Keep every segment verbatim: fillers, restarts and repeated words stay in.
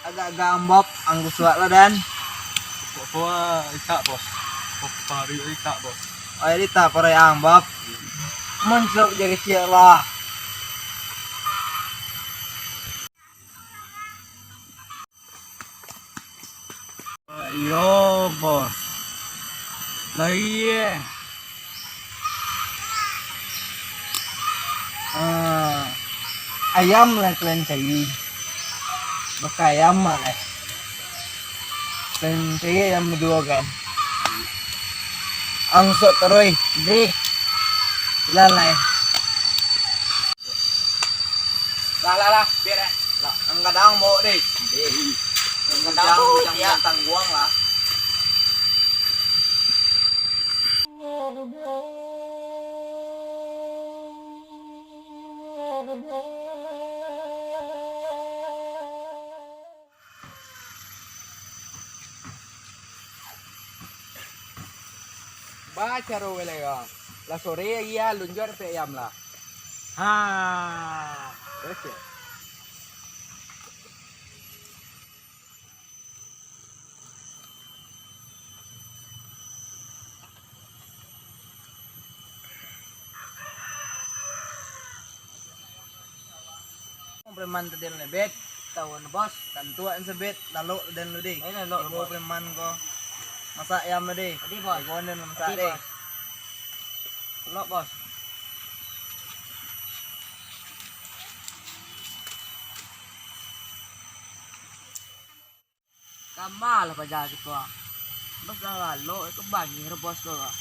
Agak-agak ambap, angku suak lah, Dan. Pokok tua itak, Bos. Pokok pari itak, Bos. Oh, jadi tak parai ambap. Mencok jadi kecil lah. Iyo, Bos. Lah, iyo. Ah, ayam lah kalian cari. Baka ayam mah, eh. Kalian cari ayam baduo kan. Angsok taruih. Deh. Lalai. Lah, lah, lah, biar, eh. Lah, ang gadang bawa deh. Deh. Ang gadang, bujang-bujang tangguang lah. Ba caro wele ko. Lah sore lai, ah, lunjuak dapek ayam lah. Ha. Oke. Preman tadi lebet, tahu na, Bos, tantu an sebet, lalok den lu, deh. Eh, lalok, Bos. Preman ko. Masak ayam lu, deh. Jadi, Bos. Jagoan den masak, deh. Lalok, Bos. Kama lah paja kito, ah. Bos lah lalok, itu bangih dah bos tu, ah.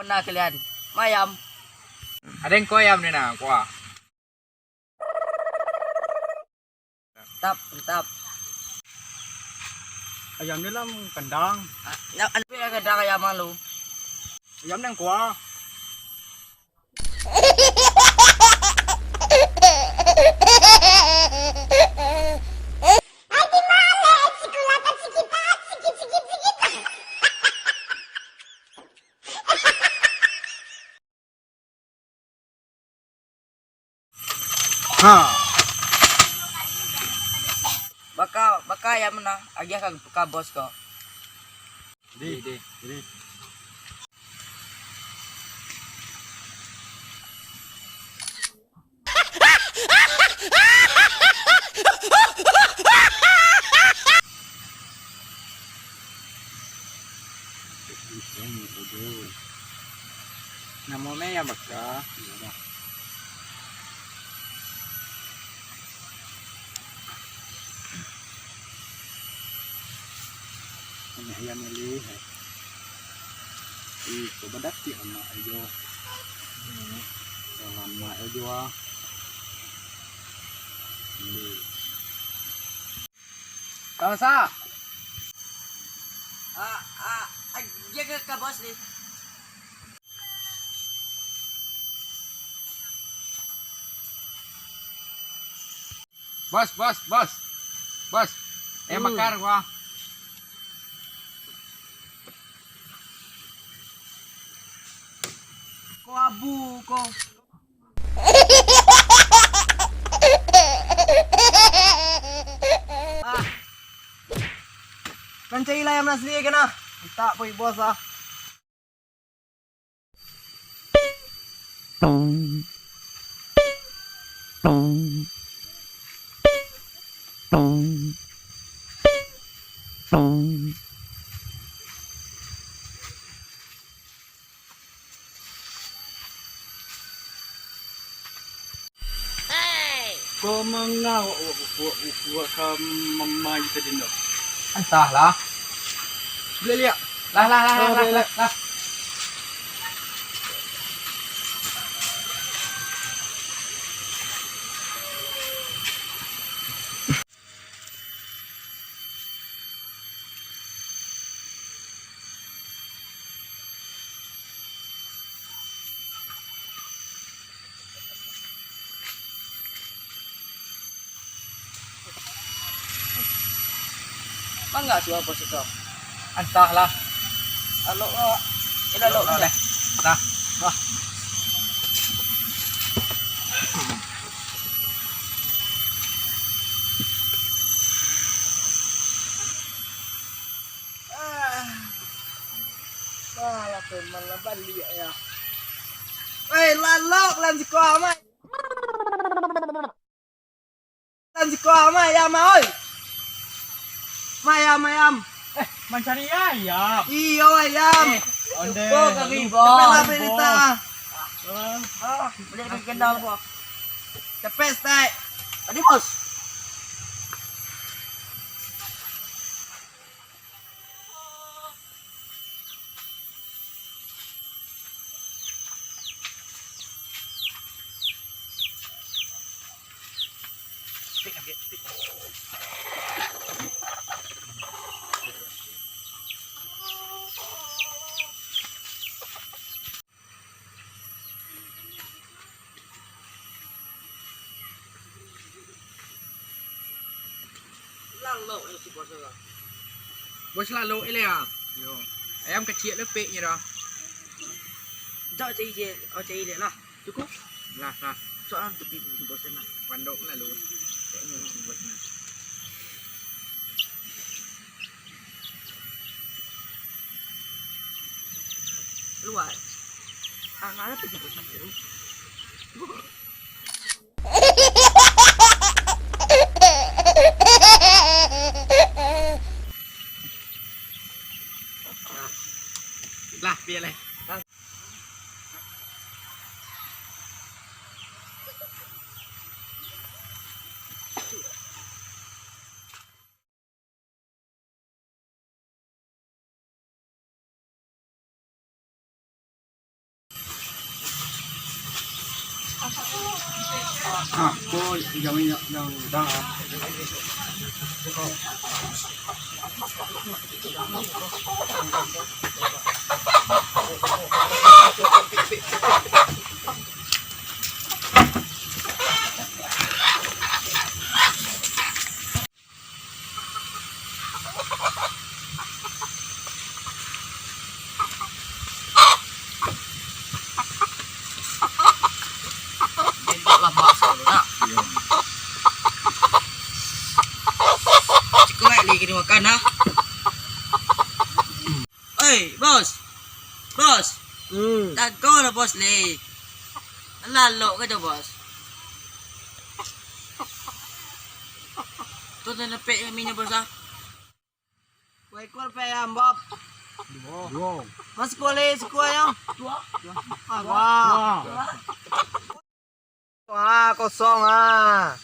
Nah, kalian. Mayam. Ada yang kau ayam ni nah, kuah. Mantap, mantap. Ayam ni lah kandang. Ah, nak, anu, kandang ayam lu. Ayam ni yang kuah. Ha. Baka, baka ayam nah, agiah ka, ka bos ko. Di, di, di. Namo me yang baka. Anak ayam ni. Ih, coba dapik anak ayo. Alamak, ayo jua. Ambil. Bangsa. Ah, ah, ah, jaga ka bos ni. Bos, bos, bos. Bos. Eh, hmm. Bakar gua. Ko abu ko. Ah. Kancai lah yang nasi kena. Tak poi bos ah. Manga wak, wak, wak, wak, wak ka mamai tadi tu? Antahlah. Boleh liak? Lah, lah, lah, lah, lah, lah, lah. Manga suah bos tu? Antahlah. Lalok lah. Eh, lalok lah. Lah. Lah. Ah. Wah, lah preman lah baliak ya. Weh, lalok lah siko, Mai. Lah siko, Mai, ayam, oi. Mai, ayam, ayam. Eh, mancari ayam. Iyo, ayam. Eh, onde. Lupo kami, Bos. Cepatlah, Berita. Ah, boleh pergi kendal, Bos. Capek, Stek. Tadi, Bos. Lalok nyo si bos tu. Bos lalok ilek ah. Yo. Ayam kaciak lepeknyo dah. Cak cari je, oh cari ilek lah. Cukup? Lah, lah. Soalan tu pi bos lah. Pandok lalu. Caknyo si bos nah. Luar. Ah, ngalah tu. Lah, biar lah. Ah, ko yang, yang, yang udah. Tembak lamak sakali, nak. Iyo. Cukuik lai kini makan, nah. Oi, bos. Bos. Hmm. Tago lah, bos, lai. Lalok ka jo, bos. Tu, tu nepek minyo, bos, ah. Duo ekor pe ayam, Bob. Duo. Duo. Mas, kuli siko ayam. Duo. Ah, duo. Duo. Wah, kosong, ah.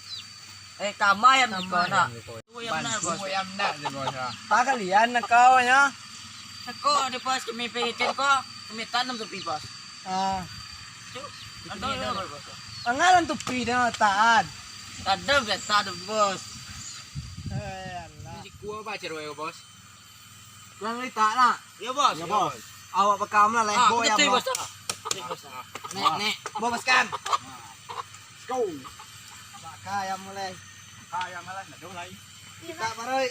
Eh, tama ayam niko, nak. Tu ayam nak, bos. Tu ayam nak, bos, ah. Pak kalian nak kau, nyo? Sako di pos kami pengen ko, kami tanam tu pi, bos. Ah. Tu, ada, ada, bos. Anggaran tu pi dah taat. Ada biasa ada, bos. Eh, alah. Di kuah baca doa, bos. Jangan litak, nak. Ya, bos. Ya, bos. Awak bekam lah, ah, lego ya, betul, bos. Bos. Betul, bos. Nek, nek. Bos, bos, kan? Let's go. Baka ayam mulai. Baka ayam mulai, nak dong lai. Kita barai.